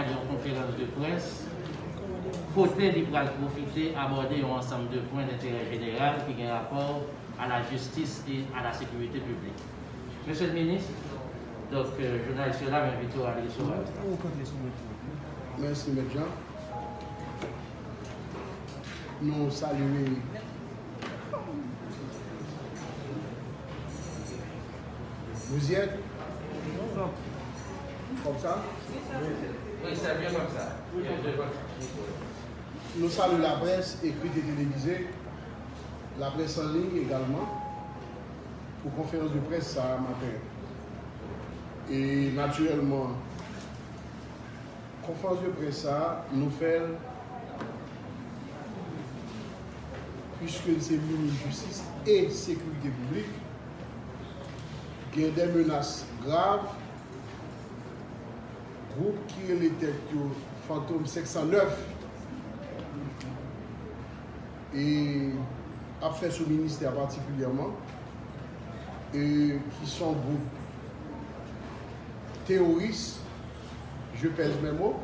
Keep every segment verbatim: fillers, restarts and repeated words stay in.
yon konferans de près kote li pral pwofite abòde yon ansanm de pwen denterè jeneral ki gen rapò a la jistis e a la sekirite piblik. Mesye le minis, donk, euh, jounalis yo la, m envite w al resevwa yo. Mèsi, Mèt Jan. Nou salye Vous y êtes? Comme ça? Oui, c'est bien comme ça. Nou salye laprès, ekrit e televize, laprès an liy egalman, pou konferans de près sa a maten. E natirèlman, konferans de près sa a, nou fè l piske l se minis jistis e sekirite piblik, gen de menas grav, gwoup ki rele tèt yo Fantom senk san nèf e ap fè sou ministè a patikilyèman, e ki se yon gwoup teworis, je pèse mes mots,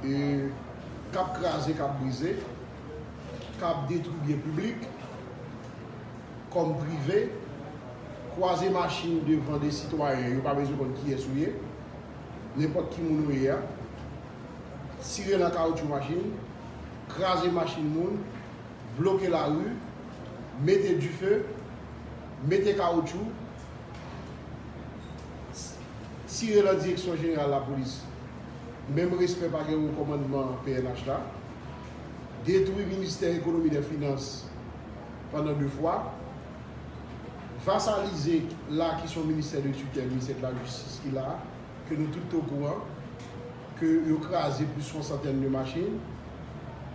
e k ap kraze, k ap brize, k ap detwi byen piblik, kòm prive, kwaze machin devan de sitwayen, yo pa bezwen konn kiyès ou ye, nenpòt ki moun ou ye a, tire nan kawotchou machin, kraze machin moun, bloke lari, mete dife, mete kawotchou, tire nan direksyon jeneral lapolis. Menm respè pa gen yon kòmandman P N H la. Detwi ministè ekonomi, dè finans pandan de fwa. Vasalize la ki se yon ministè de titèl, ministè de la jistis ki la, ke nou tout okouran, ke yo kraze plis yon santèn de machin.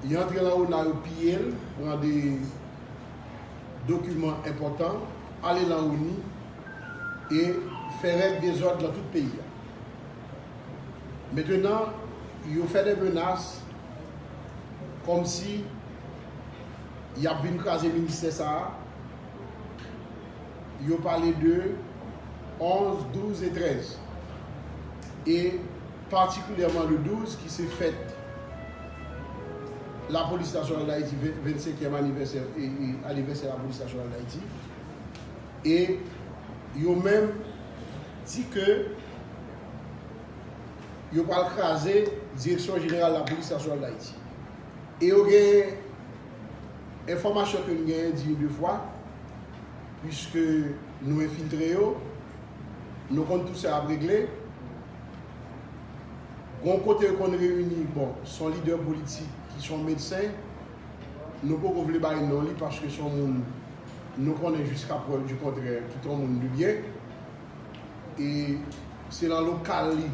Yo antre lan ona, yo piye l, pran de dokiman enpòtan, ale lan oni e fè règ dezòd lan tout peyi a. Mentenan, yo fè de menas kòmsi y ap vin kraze ministè sa a. Yo pale de onz, douz e trèz. E patikilyèman le douz, ki se fèt Lapolis Nasyonal d Ayiti, ven-, vennsenkyèm anivèsè, e, e, anivèsè Lapolis Nasyonal d Ayiti. E yo menm di ke yo pral kraze Direksyon Jeneral Lapolis Nasyonal d Ayiti. E yo gen enfòmasyon ke nou genyen di nou de fwa, piske nou enfiltre yo, nou konn tout sa y ap regle. Gon kote yo konn reyini, bon, se yon lidè politik ki se yon medsen, nou poko vle bay non li paske se yon moun nou konnen jiska prèv di kontrè, ki te yon moun de byen. E se nan lokal li,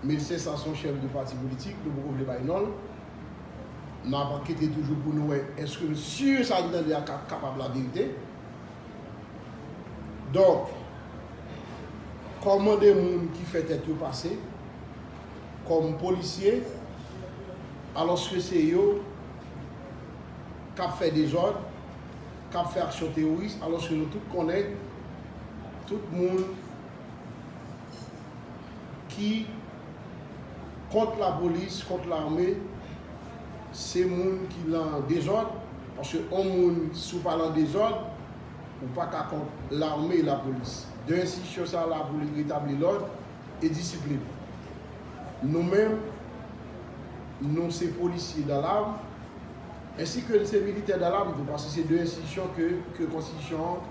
medsen sa se yon chèf de pati politik, nou poko vle bay non l. N ap ankete toujou pou nou wè èske nou si sa n tande a ka kapab laverite. Donk, kòman de moun ki fè tèt yo pase kòm polisye, alòske se yo k ap fè dezòd, k ap fè aksyon teworis, alòske nou tout konnen tout moun ki kont lapolis, kont lame, se moun ki lan dezòd, paske yon moun, si w pa lan dezòd, ou pa ka kont lame e lapolis. De enstitisyon sa la pou li retabli lòd e disiplin. Nou menm, nou se polisye dan lame, ensi ke n se militè dan lame tou, paske se de enstitisyon ke, ke konstitisyon an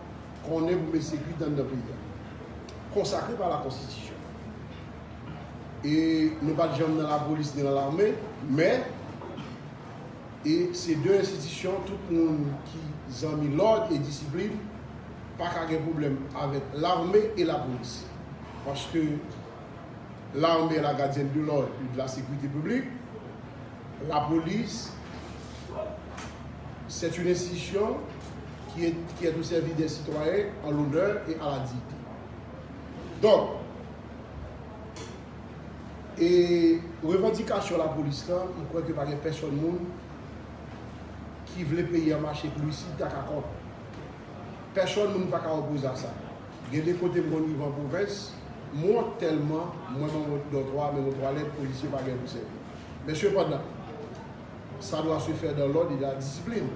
konnen pou met sekirite anndan peyi a. Konsakre pa la konstitisyon. E nou pa t janm nan lapolis ni nan lame, men, e se de enstitisyon, tout moun ki zanmi lòd e disiplin pa ka gen pwoblèm avèk lame e lapolis. Paske l'armée est la gardienne de l'ordre et de la sécurité publique. La police, c'est une institution qui est, qui est au service des citoyens en l'honneur et à la dignité. Donk, e revandikasyon lapolis lan, m kwè ke pa gen pèsonn moun ki vle peyi a mache pou li si ta ka kont. Pèsonn moun pa ka opoze a sa. Gen de kote m konn rive an pwovens, M wont tèlman, mwen menm m wont dòtwa, men m wont twalèt, polisye pa gen pou sèvi. Men sepandan, ça doit se faire dans l'ordre et la discipline.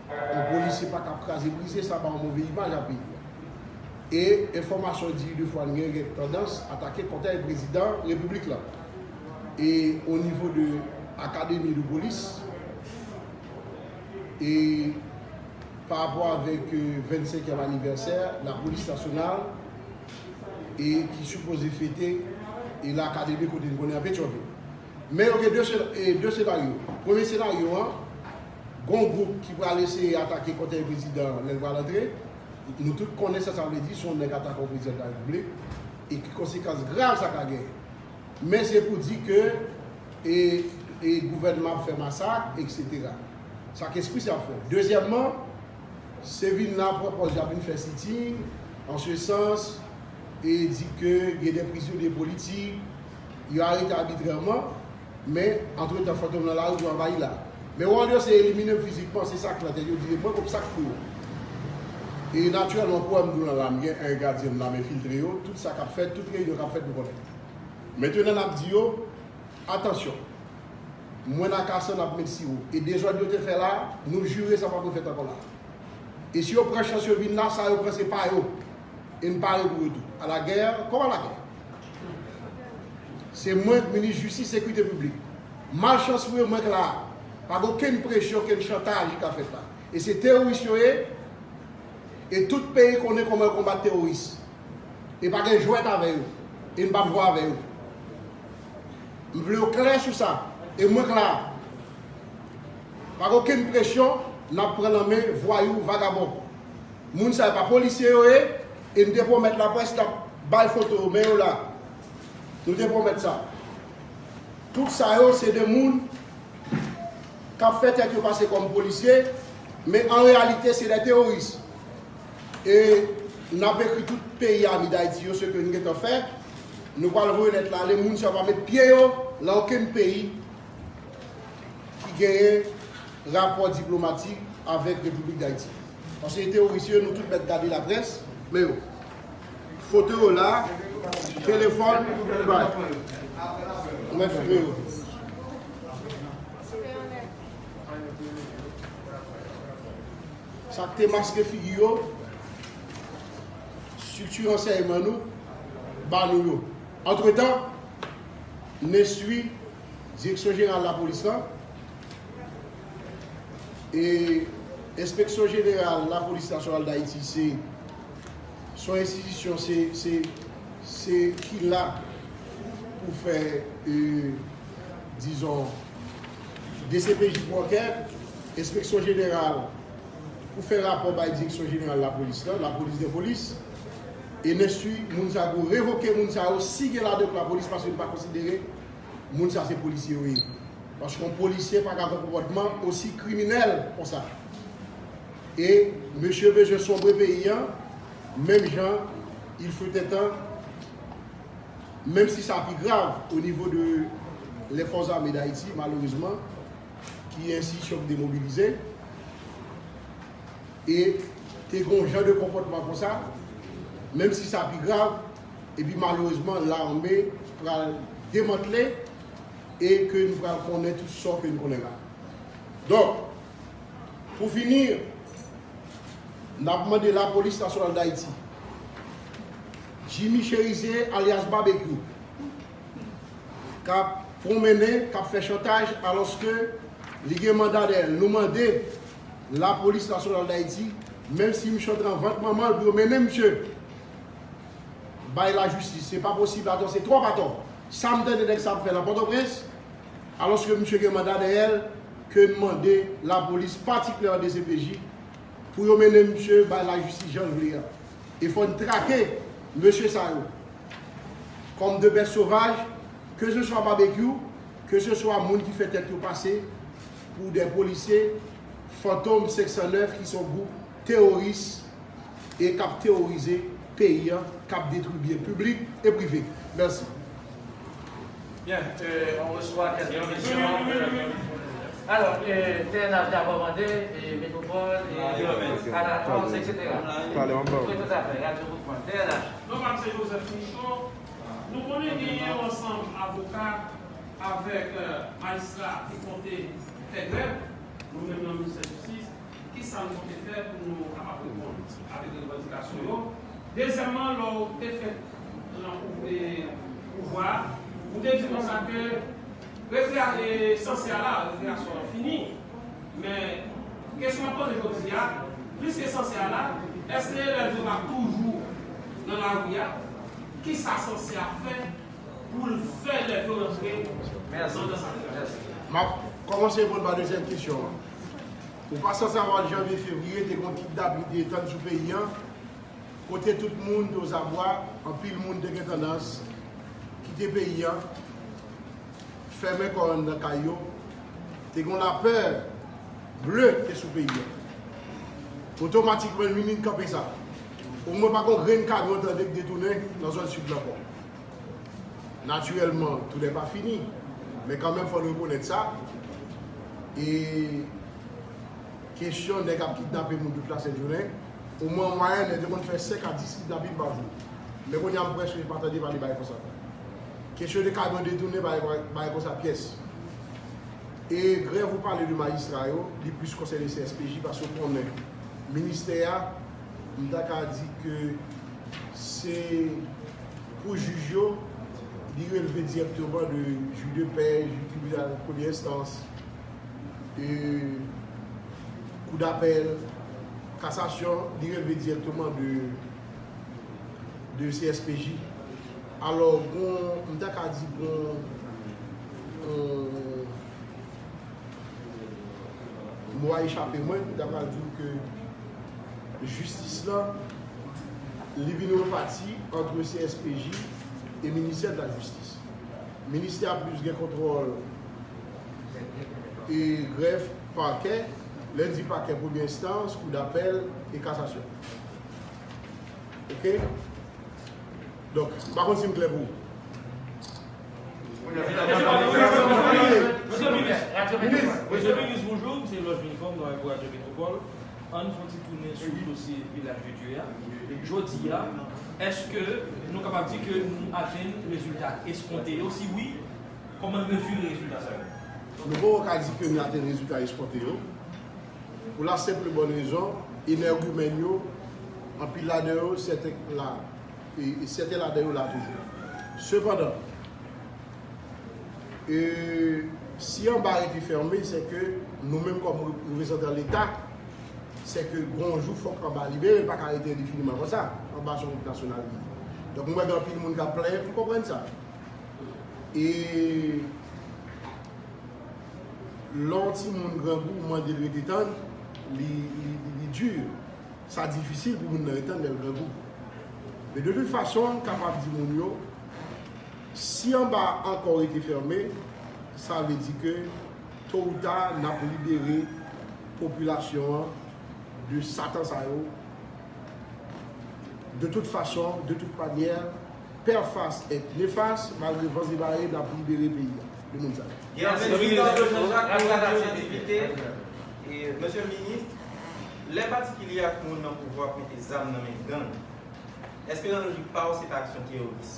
Yon polisye pa kab kraze brize, sa ba yon move imaj a peyi a. E enfòmasyon di de fwa n gen, gen tandans atake kòtèy prezidan repiblik la. E o nivo de akademi de polis, e pa rapò avèk, euh, vennsenkyèm anivèsè lapolis nasyonal, e ki sipoze fete, e lakademi kote n konnen an Petyonvil. Men yo gen de sena-, e de senaryo. Premye senaryo an, gon gwoup ki pral eseye atake kòtèy prezidan lè l pral antre. Nou tout konnen sa sa vle di, se yon nèg atake yon prezidan de la repiblik, e ki konsekans grav sa ka genyen. Men se pou di ke e, e gouvènman ap fè masak, etsetera. Sa k espri sa ap fè. Dezyèmman, se vin la pran pòz y ap vin fè siting, an se sans, e di ke gen de prizonye politik, yo arete abitrèman, men antretan fantom nan lari tou anvayi la. Men Wonder se elimine m fizikman, se sa k nan tèt yo, di mwen kòm sa k pou yo. E natirèlman, pou wè m di w nan la, m gen en gadyen m la, m enfiltre yo, tout sa k ap fèt, tout reyinyon k ap fèt, nou konnen. Mentnan n ap di yo, atansyon, mwen nan Kasan n ap met siwo. E dezòd yo te fè la, nou jire sa p ap refèt ankò la. E si yo pran chans yo vin la, sa yo pran se pa yo. E n pare pou yo tou. À la guerre, comme à la guerre. Se mwen k minis jistis sekirite piblik. Malchans pou yo, mwen k la. Pa gen okenn presyon, okenn chantaj ki ka fèt la. E se teworis yo ye, e tout peyi konnen kòman yo konbat teworis. E pa gen jwèt avè yo. E n p ap jwe avè yo. M vle yo klè sou sa. E mwen k la. Pa gen okenn presyon, n ap pran nan men vwayou, vagabon. Moun sa yo pa polisye yo ye, e n te pwomèt laprès n ap bay foto yo, men yo la. Nou te pwomèt sa. Tout sa yo, se de moun k ap fè tèt yo pase kòm polisye, men an reyalite, se de teworis. E n ap ekri tout peyi ami Dayiti yo, se ke n gentan fè. Nou pral voye lèt la ale, moun sa yo pa met pye yo nan okenn peyi ki genyen rapò diplomatik avèk Repiblik Dayiti. Paske teworis yo, nou tout mèt gade laprès, men yo. Foto yo la, telefòn, bay. Ou mèt filme yo. Sa k te maske figi yo, estrikti ransèyman nou ba nou yo. Antretan, N S U, Direksyon Jeneral Lapolis la, e Enspeksyon Jeneral Lapolis Nasyonal Dayiti, se, se yon enstitisyon, se, se, se ki la pou fè, e, dizon, D C P J pou ankèt, Enspeksyon Jeneral pou fè rapò bay Direksyon Jeneral Lapolis la, Lapolis de Polis, e N S U, moun sa yo revoke moun sa yo, si gen ladan yo lapolis, paske nou pa konsidere moun sa se polisye yo ye. Paske yon polisye pa ka gen konpòtman osi kriminèl konsa. E mesye bezwen sonbre peyi an, menm jan il fut un temps, menm si sa pi grav o nivo de les Forces Armées d'Haïti, malerezman, ki enstitisyon ki demobilize, e te gen yon jan de konpòtman konsa, menm si sa pi grav, epi malerezman, lame pral demantle, e ke nou pral konnen tout sa ke nou konnen la. Donk, pou fini, n ap mande Lapolis Nasyonal Dayiti, Jimmy Chérizier alyas Babekyou, k ap pwonmennen, k ap fè chantaj, alòske li gen manda dèyè l. Nou mande Lapolis Nasyonal Dayiti, menm si misye antre an vant manman l, pou yo mennen misye bay lajistis. Se pa posib, atò, se twòp atò. Sa m tande nèg sa ap fè nan Pòtoprens, alòske misye gen manda dèyè l, ke n mande lapolis, patikilyèman D C P J, pou yo mennen misye bay lajistis jan l vle a. E fò n trake mesye sa yo. Kòm de bèt sovaj, ke se swa Babekyou, ke se swa moun ki fè tèt yo pase pou de polisye, Fantom senk san nèf, ki se yon gwoup teworis e k ap teworize peyi an, k ap detwi byen piblik e prive. Mèsi. Byen, euh, on reçoit quelques questions. Alors, euh, T N H d'abord mandé, et Métropole, et Anaconda, et cetera. Talè, talè, on va. Oui, tout à fait, Radio Mouvement, T N H. Non, man, se Joseph Michaud. Nou konnen genyen yon ansanm avoka avèk, eh, majistra ki konte fè grèv, nou menm nan ministè jistis, ki sa nou konte fè pou nou kapab reponn avèk revandikasyon yo? Dezyèmman, lè w te fèk nan pou-, eh, pouvwa, ou te di konsa ke rekre-, eh, sanksyon la, rekreasyon an fini. Men, kesyon m ap poze jodi a, pliske sanksyon la, èske elèv yo pa toujou nan lari a? Kisa sanksyon a fè pou l fè elèv yo rantre nan dans sa? M ap kòmanse reponn pa dezyèm kesyon an. Ou pa sanse avwa janvye, fevriye, te gon kidnapin te tann sou peyi an, kote tout moun te ozabwa, anpil moun te gen tandans kite peyi an, fèmen kò yo nan kay yo, te gon lapè ble ki te sou peyi an. Otomatikman, li vin kanpe sa. Omwen pa gon grenn kamyon tande k detounen nan zòn sid la ankò. Natirèlman, tout n'est pas fini. Men kanmenm, fò n rekonèt sa. E kesyon nèg ap kidnape moun tout la sent jounen, omwen an mwayèn, nèg yo konn fè senk a dis kidnapin pa jou. Men kounye a, m prèske pa tande pale bagay konsa. Kesyon de kamyon detounen, bagay, bagay konsa pyès. E grèv ou pale de majistra yo, li plis konsène C S P J, paske w konnen ministè a, m ta ka di ke se pou jij yo, li relve dirèkteman de jij de pè, jij tribinal premye enstans, e kou dapèl, kasasyon, li relve dirèkteman de, de C S P J. Alò, gon, m ta ka di gon, gon, mo a echape mwen, m ta pral di w ke jistis lan, li vin yon pati ant C S P J e ministè de la jistis. Ministè a plis gen kontwòl e grèf, pakè, lè n di pakè, premye enstans, kou dapèl e kasasyon. Oke? Donk, m pa konn si m klè pou ou. Mesye Minis, Mesye Minis, bonjou, se Lòj Minifòm, travay pou Radyo Metropole. Ann fè yon ti tounen sou dosye Vilaj de Dye a. Jodi a, èske nou kapab di ke nou atenn rezilta eskonte yo? Si wi, kòman n mezire rezilta sa yo? Nou poko ka di ke nou atenn rezilta eskonte yo. Pou la senp bòn rezon, enègimèn yo, anpil ladan yo, sèten la, e, e sèten ladan yo la toujou. Sepandan, e, si anba rete fèmen, se ke nou menm kòm re-, reprezantan Leta, se ke gon jou fòk anba libere, l pa ka rete endefiniman konsa, anba se yon gwoup nasyonal li ye. Donk, mwen wè gen anpil moun k ap plenyen pou konprann sa. E lè yon timoun grangou, ou mande l rete tann, li, li, li, li di. Sa difisil pou moun nan ret tann lè l grangou. Men de tout fason, m kapab di moun yo, si anba ankò rete fèmen, sa vle di ke to ou ta, n ap libere popilasyon an de satan sa yo. De tout fason, de tout manyè, père Face et Néface, malgre van e mare, n ap libere peyi a de moun sa yo. Gen anpil Jean-Jacques, Claudio, Divite, e, Mesye Minis, lè patikilye ak moun nan pouvwa ap mete zam nan men gang, èske nan lojik pa w se pa aksyon teworis?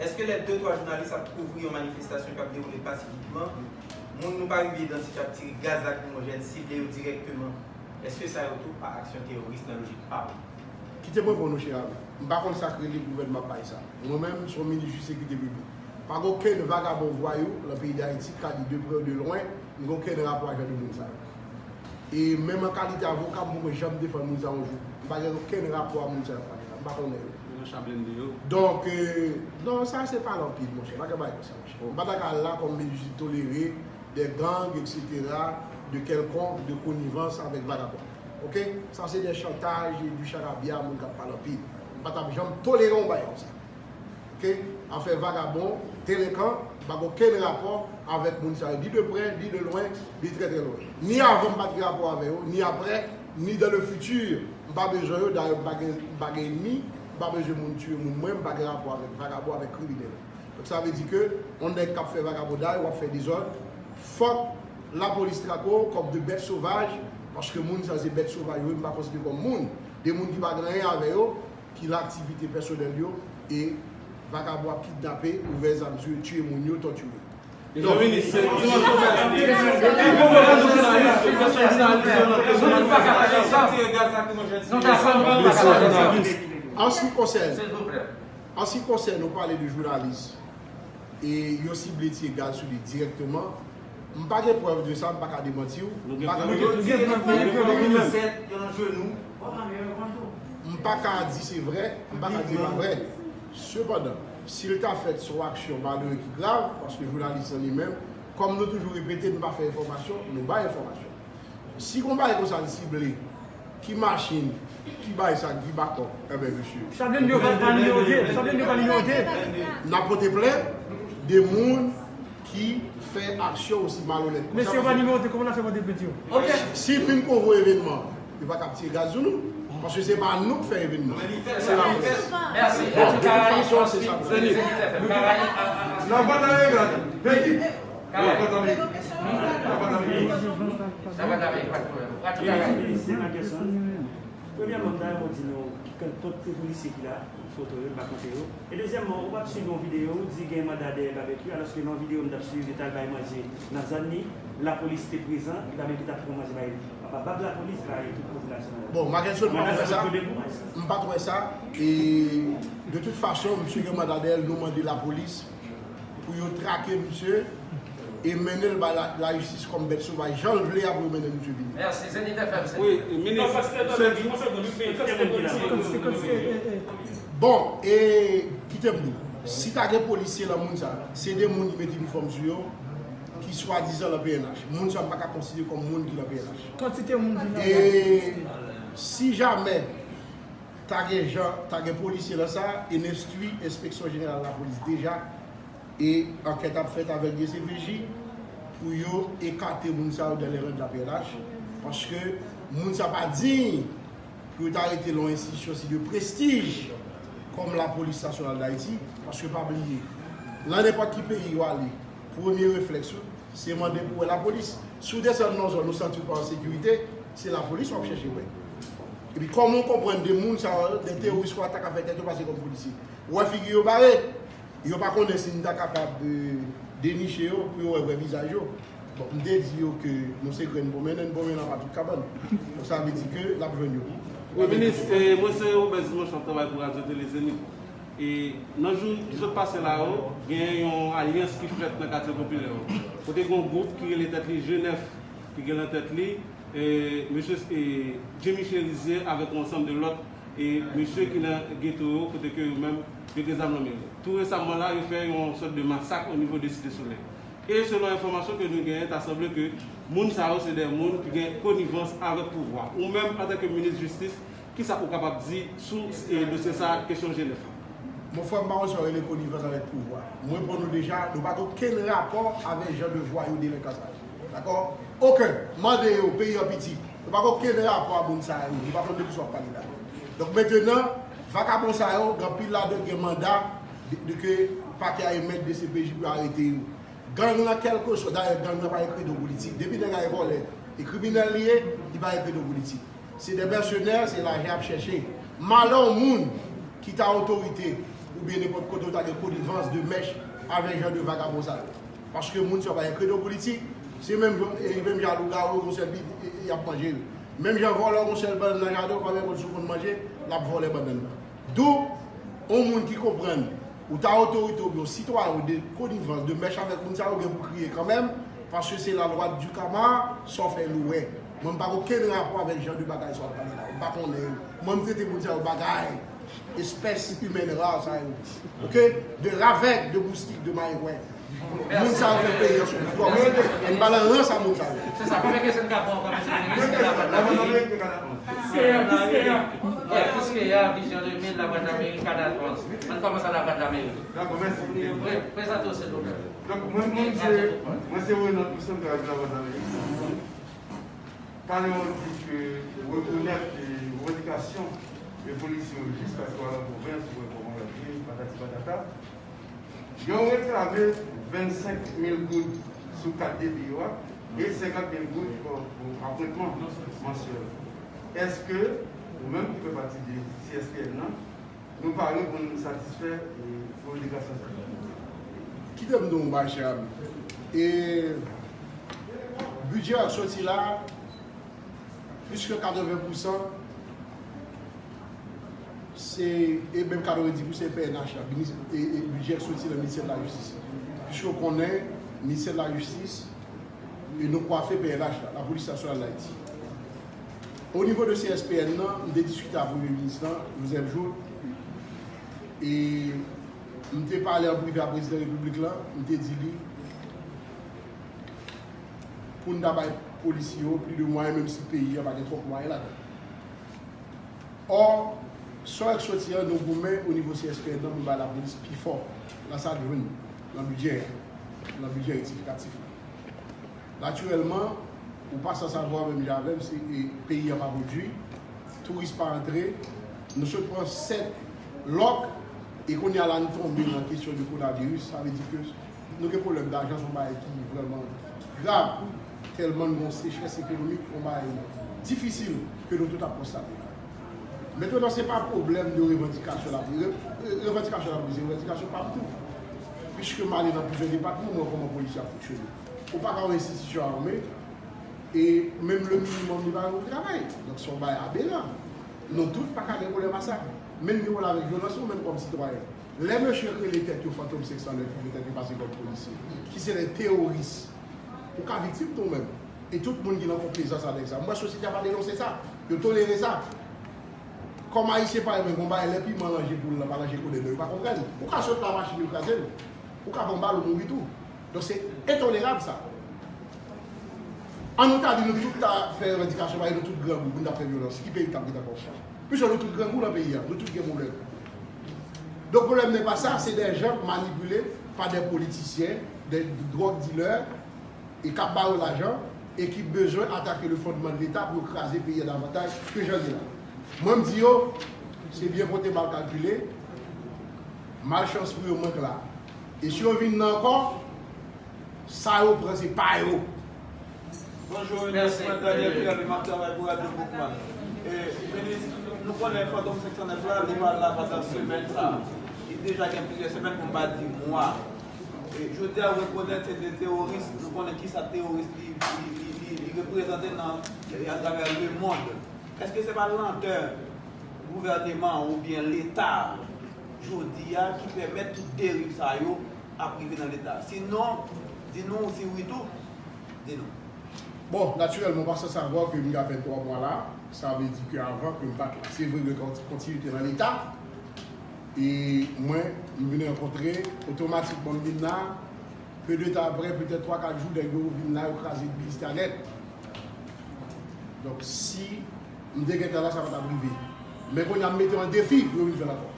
Èske lè de twa jounalis ap kouvri yon manifestasyon k ap dewoule pasifikman, moun nou pa rive idantifye ap tire gaz lakrimojèn sible yo dirèkteman, èske sa yo tou pa aksyon teworis nan lojik pa w? Kite mwen pran nou chè avè. M pa konn sa k rele gouvènman pay sa. Mwen menm, m se yon minis jistis e sekirite piblik. Pa gen okenn vagabon vwayou nan peyi Dayiti k ka di de prè ou de lwen, m gen okenn rapò ak jan de moun sa yo. E menm an kalite avoka, m poko janm defann moun sa yo yon jou. M pa gen okenn rapò ak moun sa yo. M pa konnen yo. Yo nan chablenn de yo. Donk, euh, non, sa se pale anpil, monchè. Pa gen bagay konsa, monchè. M pa ta ka la kòm minis jistis tolere des gangs, et cetera, de quelconque, de connivence avec vagabond. Oke? Sa se de chantaj e du charabya, moun k ap pale anpil. M pa t ap janm tolere yon bagay konsa. Oke? Afè vagabon, delenkan, m pa gen okenn rapò avèk moun sa yo, ni de prè, ni de lwen, ni trè, trè lwen. Ni avan m pa t gen rapò avè yo, ni aprè, ni dans le futur, m pa bezwen yo. Dayè, m pa gen, m pa gen ènmi, m pa bezwen moun tiye moun mwen, m pa gen rapò avèk vagabon, avèk kriminèl. Donk, sa vle di ke yon nèg k ap fè vagabonday, w ap fè dezòd, fòk lapolis trake w kòm de bèt sovaj, paske moun sa se bèt sovaj yo ye, m pa konsidere kòm moun. De moun ki pa gen anyen avè yo, ki nan aktivite pèsonèl yo, e Vakabon ap kidnape, ouvè zam sou yo, tiye moun yo, tòtire. Mezanmi, se yon ti mòso fè. Li konprann nou jounalis, li konprann jounalis yo nan prizon, nou pa ka fè sa. An se ki konsène, an se ki konsène, nou pale de jounalis e yo sible tiye gaz sou li dirèkteman. M pa gen prèv de sa, m pa ka demanti w. M pa ka di se vrè, m pa ka di se pa vrè. Sepandan, si l ta fèt se yon aksyon malere ki grav, paske jounalis lan li menm, kòm nou toujou repete, nou pa fè enfòmasyon, nou bay enfòmasyon. Si gon bagay konsa li sible, ki machin, ki bagay sa, ki bakòp, enben mesye. Sa blende yo pa nimewo de, sa blende yo pa nimewo de. N ap pote plent de moun ki fè aksyon osi malonèt konsa. Mesye yo pa nimewo de, kòman n ap fè pote plent yo? Si vin konvo evènman, yo pa ka ap tiye gaz sou nou. Paske se pa nou k fè evènman. Se lapolis. Bon, de tout fason, se sa. Lavwadlamerik la, Beki. Lavwadlamerik. Lavwadlamerik. Lavwadlamerik, pa de pwoblèm. Radyo Karayi. Premyèman, m ta renmen w di nou ki kantite polisye ki la, foto yo, m pa konte yo. E dezyèmman, ou pa t swiv yon videyo, ou di gen manda dèyè Babekyou, alòske nan yon videyo m t ap swiv, li t al bay manje nan zòn li, lapolis te prezan, li pa menm ki t ap pran manje bay li. Apa bab lapolis bay tout popilasyon an. Bon, Mackenson, m pa t wè sa. M pa t wè sa. E de tout fason, misye gen manda dèyè l, nou mande lapolis pou yo trake misye e mennen l bay la, lajistis kòm bèt sovaj, jan l vle a pou yo mennen misye vini. Mèsi, Zenith F M, se. Wi, minis, se. Bon, e kite m di w, si ta gen polisye lan moun sa, se de moun ki met inifòm sou yo, ki swadizan lan P N H. Moun sa m pa ka konsidere kòm moun ki lan P N H. Kantite moun ki lan P N H. E si jamè ta gen jan, ta gen polisye lan sa, e n enstwi Enspeksyon Jeneral Lapolis deja, e ankèt ap fèt avèk D C P J pou yo ekate moun sa yo dan le ran de la P N H, paske moun sa pa diy pou yo ta rete lan yon enstitisyon si de prestij kòm Lapolis Nasyonal Dayiti, paske pa bliye, lan nenpòt ki peyi yo ale, premye reflèks ou, se mande pou wè lapolis. Si w desann nan zòn, ou santi w pa an sekirite, se lapolis w ap chèche wè. Epi kòman w konprann de moun sa yo, de teworis konsa ta ka fè tèt yo pase kòm polisye? Ou wè figi yo bare, yo pa konnen si n ta kapab deniche yo pou yo wè vrè vizaj yo. Bon, m te di yo ke nou se grenn pwonmennen, n pwonmennen anba tout kabann. Donk sa vle di ke n ap jwenn yo. Wi, minis, e, mwen se Robert Dimanche, m ap travay pou Radyo Tele Zenith. E nan jou ki sot pase la yo, gen yon alyans ki fèt nan katye popilè yo. Kote gen yon gwoup ki rele tèt li G nèf, ki gen lan tèt li, e, mesye, e, Jimmy Cherizier avèk yon ansanm de lòt, e, mesye ki nan geto yo, kote ke yo menm, yo gen zam nan men yo. Tou resaman la, yo fè yon sòt de masak o nivo de Site Solèy. E selon enfòmasyon ke nou genyen, ta sanble ke moun sa yo se de moun ki gen konivans avèk pouvwa. Ou menm, antanke minis jistis, kisa ou kapab di sou, e, dosye sa a, kesyon G nèf la? Mon frè, m pa konn sa w rele konivans avèk pouvwa. M reponn ou deja, nou pa gen okenn rapò avèk jan de vwayou delenkans sa yo. Dakò? Okenn. Mande yo, peyi an piti. Nou pa gen okenn rapò a moun sa yo. Nou pa konn de kisa w ap pale la. Donk, mentenan, vakabon sa yo, gen anpil ladan gen manda de, de ke pakè a emèt, D C P J pou yo arete yo. Gang lan, kèlkeswa, dayè, gang lan pa gen kredo politik. Depi nèg la e vòlè, e kriminèl li ye, li pa gen kredo politik. Se de mèsenè, se lajan y ap chèche. Malè yon moun ki ta otorite oubyen nenpòt kote ou ta gen konivans de mèch avèk jan de vagabon sa yo. Paske moun sa yo pa gen kredo politik, se menm jan, e menm jan lougawou, yon sèl bit, e, e, y ap manje l. Menm jan vòlè yon sèl bannann nan jaden, ou pa menm konn si w konn manje, l ap vòlè bannann nan. Dou, yon moun ki konprann ou ta otorite oubyen yon sitwayen ou de konivans, de mèch avèk moun sa yo, gen pou kriye kanmenm, paske se la loi du karma, sa w fè l ou wè. Mwen, m pa gen okenn rapò avèk jan de bagay sa w ap pale la. M pa konnen yo. Mwen, m trete moun sa yo bagay, espès imèn ra sa yo. Oke? De ravèg, de moustik, de marenkwè. Moun sa yo fè peyi an soufri twòp. Ann ba lan rans a moun sa yo. Se sa, konbyen kesyon n ka pran ankò, mesye minis, nan Lavwadlamerik? Kiskeya, Kiskeya. Kiskeya, Vizyon de mil, Lavwadlamerik, Kanal Trans. Ann kòmanse a Lavwadlamerik. Dakò, mèsi. Pre-, prezante w, silvouplè. Donk, mwen, mwen se, mwen se Renan Toussaint, m travay pou Lavwadlamerik. Talè w di ke rekonèt revandikasyon de polisye yo jis paske w al an pwovens, ou wè kòman bagay ye, patati patata. Yo reklame vennsenk mil goud sou kat debi yo a e senkant mil goud pou, pou apwentman mansyèl. Èske ou menm ki fè pati de C S P N nan, Nou pare pou n satisfè revandikasyon sa yo. Kite m di w yon bagay, chè ami. E bidjè a soti la, plis ke katreven pousan, se, e menm katrevendiz pousan se P N H la, minis-, e, e bidjè k soti nan ministè de la jistis. Piske w konnen, ministè de la jistis, e nou kwafe P N H la, Lapolis Nasyonal d Ayiti. O nivo de C S P N nan, m te diskite ak Premye Minis lan, Joseph Jouthe, e m te pale an prive ak Prezidan Repiblik lan, m te di li, pou n ta bay polisye yo plis de mwayen, menm si peyi a pa gen twòp mwayen ladan. Ò, sa w wè k soti an, nou goumen o nivo C S P N nan pou n bay lapolis pi fò nan sa l jwenn nan bidjè a, nan bidjè rektifikatif la. Natirèlman, ou pa san savwa menm jan avè m, se, e, peyi a pa pwodui, touris pa antre, nou sot pran sèt lòk, e kounye a la nou tonbe nan kesyon de kowonaviris, sa vle di ke nou gen pwoblèm lajan, se yon bagay ki vrèman grav, tèlman nou gen yon sechrès ekonomik, yon bagay difisil ke nou tout ap konstate la. Mentnan, se pa pwoblèm de revandikasyon lapolis. Re-, re-, revandikasyon lapolis, se revandikasyon pa m tou. Piske m ale nan plizyè depatman, m wè kòman polisye ap fonksyone. Ou pa ka yon enstitisyon ame, e menm le minimòm li pa gen pou travay. Donk, se yon bagay aberan. Nou tout pa ka gen pwoblèm a sa. Menm gen pwoblèm avèk vyolans, ou menm kòm sitwayen. Lè mesye rele tèt yo Fantom senk san nèf, rele tèt yo pase kòm polisye, ki se de teworis, ou ka viktim tou menm. E tout moun ki nan konplezans avèk sa. M wè sosyete a pa denonse sa. Yo tolere sa. Kòm Ayisyen pa renmen gon bagay, lè piman nan je poul lan pa nan je konnen non, yo pa konprann. Ou ka sot la machin yo kraze l. Ou ka pran bal ou mouri tou. Donk se entolerab sa. An nou ta di nou tout ta fè revandikasyon, paske nou tout grangou, pou n ta fè vyolans. Ki peyi k t ap ret ankò? Piske nou tout grangou nan peyi a, nou tout gen pwoblèm. Donk pwoblèm nan pa sa, se de jan manipile pa de politisyen, de drug dealers, e k ap ba yo lajan, e ki bezwen atake le fondman de Leta pou yo kraze peyi a davantaj ke jan l ye la. Mwen m di yo, se byen konte mal kalkile, malchans pou yo mwen k la. E si yo vin nan ankò, sa yo pran se pa yo. Bonjou, minis, mwen Daniel Pierre, m ap travay pou Radyo Boukman. E, minis, nou konnen Fantom senk san nèf la, li pa la pandan semèn sa. Li deja gen plizyè semèn, pou m pa di mwa. E, jodi a, ou rekonèt se de teworis, nou konnen kisa teworis li, li, li, li, li reprezante nan, atravè lemonn. Èske se pa lantè gouvèneman oubyen Leta jodi a ki pèmèt tout deriv sa yo ap rive nan Leta? Sinon, di nou, si wi tou, di nou. Bon, natirèlman, paske sa vwa ke m gen vennntwa mwa la, sa vle di ke avan ke m pa t la. Se vre gen kontinite nan Leta, e mwen, m vin rankontre, otomatikman m vin la, pe de tan aprè, petèt twa, kat jou, nèg yo vin la, yo kraze legliz la nèt. Donk, si m te gentan la, sa pa t ap rive. Men kounye a, m mete an defi pou yo vin fè l ankò.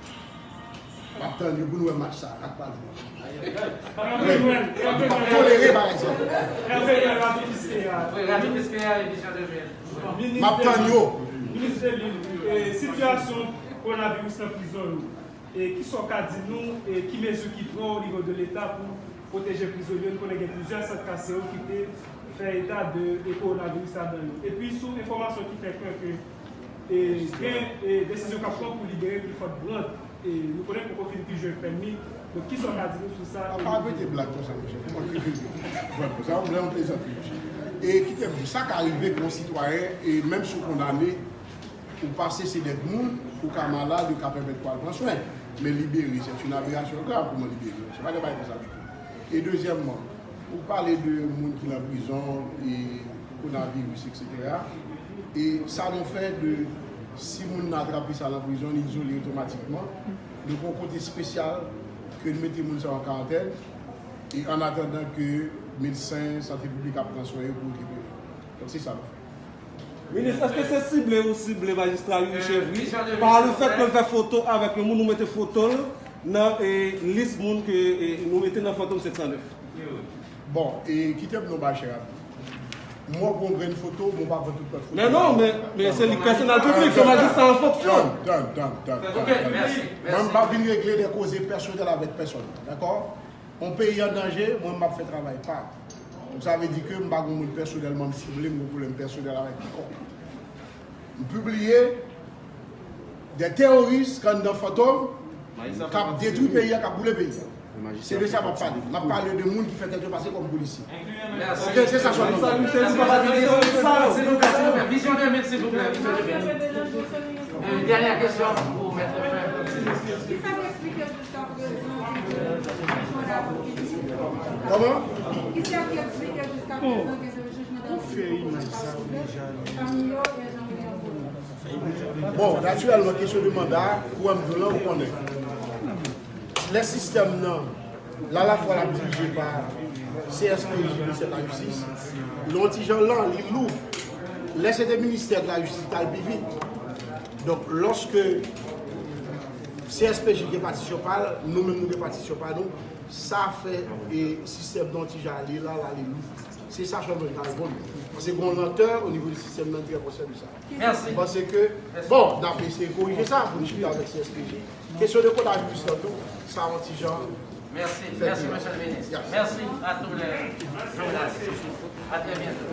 M ap tann yo pou nou wè match sa ak Pazman. Wi. M p ap tolere bagay sa. Hervé Noël, Radyo Kiskeya. Wi, Radyo Kiskeya, emisyon de mil. M ap tann yo. Minis Delille, e, sitiyasyon kowonaviris nan prizon yo, e, kisa w ka di nou, e, ki mezi ki pran o nivo de Leta pou pwoteje prizonye yo? Nou konnen gen plizyè sant Castero ki te fè eta de, e, kowonaviris ladan yo. Epi sou enfòmasyon ki fè kwè ke, e, gen, e, desizyon k ap pran pou libere Clifford Brandt, e, nou konnen poko fin ki jwe pèn li. Donk, kisa w ka di nou sou sa? Pa repete blag konsa, monchè. Kòman ki vle di? Bon, sa, w vle yon plezantri, monchè. E kite m di, sa ka rive pou yon sitwayen, e menm si w kondane, ou pase se dèt moun, ou ka malad, yo ka pèmèt ou al pran swen. Men libere, c'est une aberration grave, kòman libere? Se pa de bagay konsa ditou. E dezyèmman, ou pale de moun ki nan prizon, e kowonaviris, etsetera. E sa nou fè de, si moun nan atrape sa nan prizon, li izole otomatikman. Nou gen yon kote espesyal ke nou mete moun sa yo an karantèn. E an atandan ke medsen sante piblik ap pran swen yo pou yo libere. Donk se sa nou fè. Minis, èske se sible ou sible majistra Youri Chevry pa lefèt ke l fè foto avèk yon moun, nou mete foto l nan, e, lis moun ke, e, nou mete nan Fantom senk san nèf? Bon, e kite m di w yon bagay, chè ami. Mwen pran yon grenn foto, mwen pa pran tout lòt foto. Men non, men, men se li k pèsonèl piblik, se majistra an fonksyon. Done, done, done, done, done, done. Mwen, m pa vin regle de koze pèsonèl avèk pèsonn, dakò? Yon peyi an danje, mwen, m ap fè travay pa m. Donk, sa vle di ke m pa gen moun pèsonèlman m sible, m gen pwoblèm pèsonèl avèk kikonk. M pibliye, Des terroristes k anndan Fantom, k ap detwi peyi a, k ap boule peyi a. Se de sa m ap pale. M ap pale de moun ki fè tèt yo pase kòm polisye. Ok, se sa sèlman. Silvouplè, silvouplè, vizyon de minit, silvouplè, vizyon de minit. Dènyè kesyon pou mèt. Kòman? Bon, natirèlman, kesyon de manda, kou m di w lan, ou konnen. Lè sistèm nan, l alafwa l ap dirije pa C S P J, Ministè de la Jistis, l yon ti jan lan, li lou. Lè se te Ministè de la Jistis, t al pi vit. Donk, lòske C S P J gen patisyon pa l, nou menm nou gen patisyon pa nou, sa fè e sistèm nan yon ti jan ale la, l ale lou. Se sa sèlman m ta reponn. Paske gen yon lantè o nivo de sistèm nan, m trè konsyan de sa. Mèsi. M panse ke, bon, n ap eseye korije sa pou n chita avèk C S P J. Kesyon de kota jis lan tou, sa yon ti jan. Mèsi, mèsi, mesye le minis. Mèsi a tou le jounalis. A trè byento.